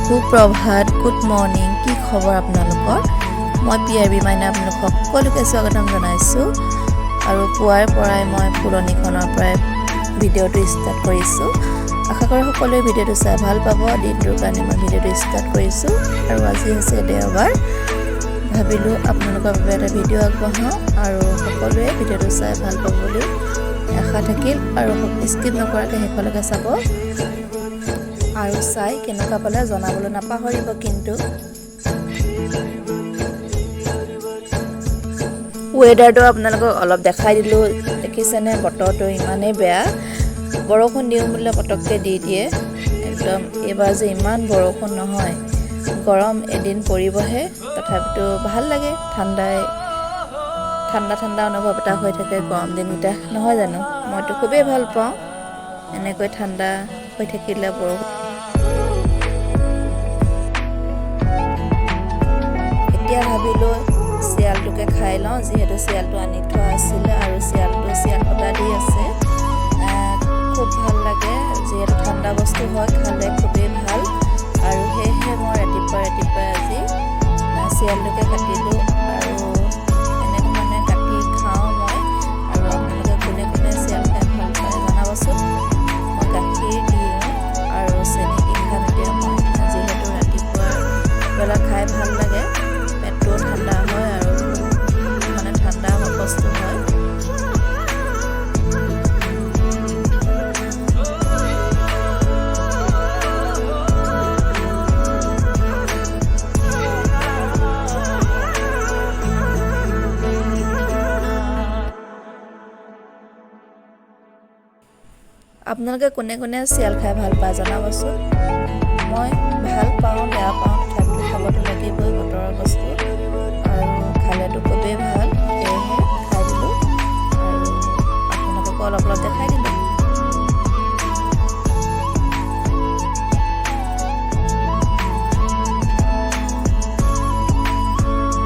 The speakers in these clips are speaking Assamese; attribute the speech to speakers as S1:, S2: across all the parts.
S1: সুপ্ৰভাত, গুড মৰ্ণিং। কি খবৰ আপোনালোকৰ? মই পি আৰ বি মাইনা আপোনালোক সকলোকে স্বাগতম জনাইছোঁ। আৰু পুৱাৰ পৰাই মই ফুলনিখনৰ পৰাই ভিডিঅ'টো ষ্টাৰ্ট কৰিছোঁ। আশা কৰোঁ সকলোৱে ভিডিঅ'টো চাই ভাল পাব। দিনটোৰ কাৰণে মই ভিডিঅ'টো ষ্টাৰ্ট কৰিছোঁ। আৰু আজি হৈছে দেওবাৰ, ভাবিলোঁ আপোনালোকৰ বাবে এটা ভিডিঅ' আগবঢ়াওঁ আৰু সকলোৱে ভিডিঅ'টো চাই ভাল পাব বুলি আশা থাকিল। আৰু স্কিপ নকৰাকৈ শেষলৈকে চাব আৰু চাই কেনেকুৱা পালে জনাবলৈ নাপাহৰিব। কিন্তু ৱেডাৰটো আপোনালোকক অলপ দেখাই দিলোঁ, দেখিছেনে? বতৰটো ইমানেই বেয়া, বৰষুণ দিওঁ বুলিলে পটককৈ দি দিয়ে একদম। এইবাৰ যে ইমান বৰষুণ নহয়, গৰম এদিন পৰিবহে। তথাপিতো ভাল লাগে, ঠাণ্ডাই ঠাণ্ডা ঠাণ্ডা অনুভৱ এটা হৈ থাকে গৰম দিনকেইটা, নহয় জানো? মইতো খুবেই ভাল পাওঁ এনেকৈ ঠাণ্ডা হৈ থাকিলে, বৰষুণ। এতিয়া ভাবিলোঁ চিয়ালটোকে খাই লওঁ, যিহেতু চিয়ালটো আনি থোৱা আছিলে আৰু চিয়ালটো চিয়াল কটা দি আছে। খুব ভাল লাগে, যিহেতু ঠাণ্ডা বস্তু হয়, খালে খুবেই ভাল। আৰু সেয়েহে মই ৰাতিপুৱা ৰাতিপুৱাই আজি চিয়ালটোকে কাটিলোঁ আৰু এনেধৰণে কাটি খাওঁ মই। আৰু আপোনালোকে কোনে কোনে চিয়াল খাই ভাল পায় জনাবচোন। মই গাখীৰ দিওঁ আৰু চেনি দি খাম এতিয়া মই, যিহেতু ৰাতিপুৱা বেলা খাই ভাল লাগে, পেটটোও ঠাণ্ডা হয় আৰু মানে ঠাণ্ডা বস্তু হয়। আপোনালোকে কোনে কোনে চিয়াল খাই ভাল পায় জনাবচোন। মই ভাল পাওঁ, বেয়া পাওঁ, তথাপিতো খাবতো লাগিবই বতৰৰ বস্তু আৰু খালেতো খুবেই ভাল। সেয়েহে খাই দিলোঁ আৰু আপোনালোককো অলপ অলপ দেখাই দিলোঁ।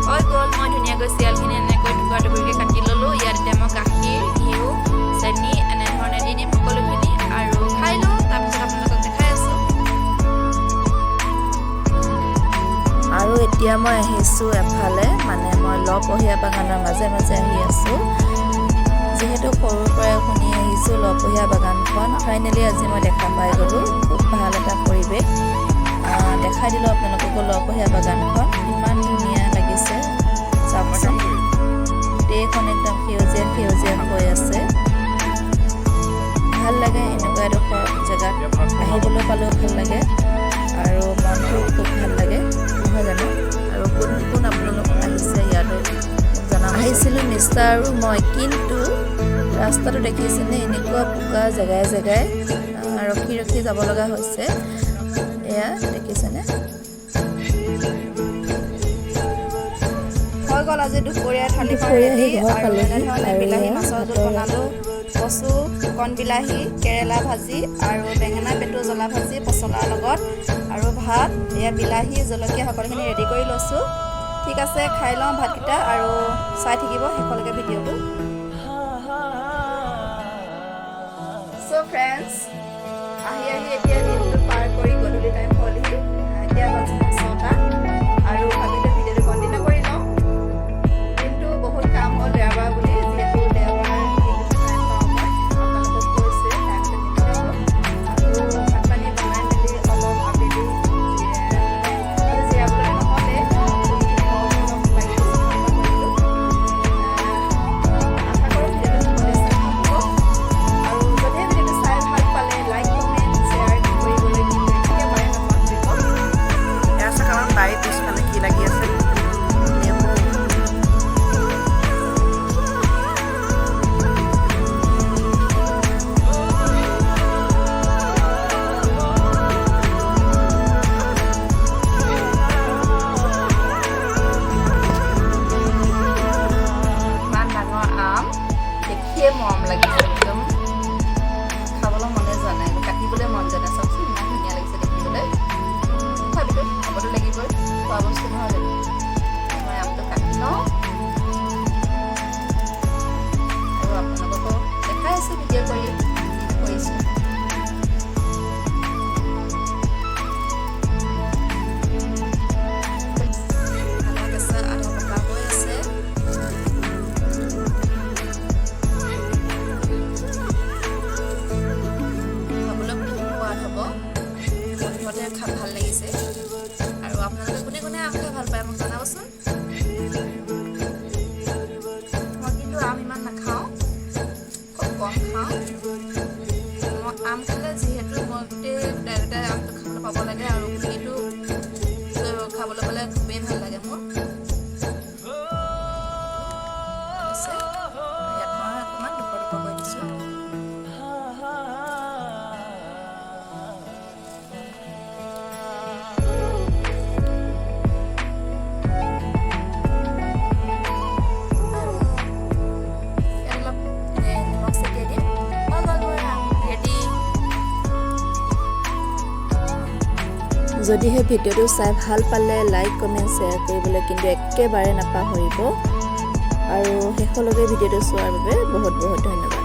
S2: হৈ গ'ল, মই ধুনীয়াকৈ চিয়ালখিনি এনেকৈ টুকুৰা টুকুৰিকৈ কাটি ল'লোঁ। ইয়াত এতিয়া মই গাখীৰ, ঘিউ, চেনি এনেধৰণে দি দিম সকলোখিনি আৰু খাই লওঁ, তাৰপিছত আপোনালোকক দেখাই আছোঁ।
S1: আৰু এতিয়া মই আহিছোঁ এফালে, মানে মই লপহীয়া বাগানৰ মাজে মাজে আহি আছোঁ। যিহেতু সৰুৰ পৰাই শুনি আহিছোঁ লপহীয়া বাগানখন, ফাইনেলি আজি মই দেখা পাই গ'লোঁ। খুব ভাল এটা পৰিৱেশ। দেখাই দিলোঁ আপোনালোককো লপহীয়া বাগানখন, ইমান ধুনীয়া লাগিছে, চাওকচোন। গোটেইখন একদম সেউজীয়া সেউজীয়া হৈ আছে। ভাল লাগে এনেকুৱা এডোখৰ জেগাত আহিবলৈ পালেও ভাল লাগে আৰু মনটো খুব ভাল লাগে, নহয় জানো? আৰু কোন কোন আপোনালোক আহিছে ইয়ালৈ মোক জনাব। আহিছিলোঁ মিষ্টাৰ আৰু মই, কিন্তু ৰাস্তাটো দেখিছেনে, এনেকুৱা বোকা, জেগাই জেগাই ৰখি ৰখি যাব লগা হৈছে। এয়া দেখিছেনে?
S2: হৈ গ'ল, আজি দুপৰীয়া থালিখন
S1: দুপৰীয়া
S2: ৰেডি।
S1: আহি ঘৰ
S2: আৰু
S1: পালোহি
S2: এনেধৰণে
S1: আৰু
S2: বিলাহী
S1: এয়া
S2: মাছৰ জোল
S1: ভাতৰ
S2: বনালোঁ, কচু, কণ বিলাহী, কেৰেলা ভাজি আৰু বেঙেনা পেটু জ্বলা ভাজি পচলাৰ লগত আৰু ভাত। এয়া বিলাহী, জলকীয়া সকলোখিনি ৰেডি কৰি লৈছোঁ। ঠিক আছে, খাই লওঁ ভাতকেইটা আৰু চাই থাকিব শেষলৈকে ভিডিঅ'টো। চ' ফ্ৰেণ্ডছ, আহি আহি এতিয়া দিনটো পাৰ কৰি গধূলি টাইম হ'লহি। এতিয়া বাজিছে 6টা আৰু ভাবিলোঁ ভিডিঅ'টো কণ্টিনিউ কৰি লওঁ। দিনটো বহুত কাম হ'ল দেওবাৰ বুলি, যিহেতু দেওবাৰ দিনটোতে টাইম পাওঁ মই। আপোনালোকক কৈছোৱে, টাইমটো নিমিলে হ'ল। আৰু ভাত পানী বনাই মেলি অলপ আবেলি মানে আজি জিৰাবলৈ নহ'লে, ফুলখিনি অলপ লাগি চাফা কৰিলোঁ। আশা কৰোঁ ভিডিঅ'টো সকলোৱে চাই ভাল পাব। আৰু যদিহে ভিডিঅ'টো চাই ভাল পালে লাইক, কমেণ্ট, শ্বেয়াৰ কৰিবলৈ কিন্তু একেবাৰে নাপাহৰিব।
S3: এয়া চাওক, আমাৰ বাৰীৰ পিছফালে কি লাগি আছে, নেমু।
S2: ইমান ডাঙৰ আম, দেখিয়ে মৰম লাগিছে একদম। খাবলৈ মনে যোৱা নাই, কাটিবলৈ মন যোৱা নাই। চাওকচোন, ইমান ধুনীয়া লাগিছে দেখিবলৈ। তথাপিতো খাবতো লাগিবই, খোৱা বস্তু নহয় জানো? মই আমটো কাটি লওঁ আৰু আপোনালোককো দেখাই আছোঁ ভিডিঅ' কৰি কি কৰিছোঁ। খাই ভাল লাগিছে। আৰু আপোনালোকে কোনে কোনে আম খাই ভাল পায়, মোক জনাবচোন। মই কিন্তু আম ইমান নাখাওঁ, খুব কম খাওঁ। মই আম খালে যিহেতু মই গোটেই গোটাই গোটাই আমটো খাবলৈ পাব লাগে আৰু গুটিটো খাবলৈ পালে খুবেই ভাল লাগে মোৰ। আছে। ইয়াত মই অকণমান টুকুৰা টুকুৰা কৰি দিছোঁ। আৰু ইয়াত অলপ নিমখ ছটিয়াই দিম। হৈ গ'ল মোৰ আম ৰেডি।
S1: যদিহে ভিডিঅ'টো চাই ভাল পালে, লাইক, কমেণ্ট, শ্বেয়াৰ কৰিবলৈ কিন্তু একেবাৰে নাপাহৰিব। আৰু শেষলৈকে ভিডিঅ'টো চোৱাৰ বাবে বহুত বহুত ধন্যবাদ।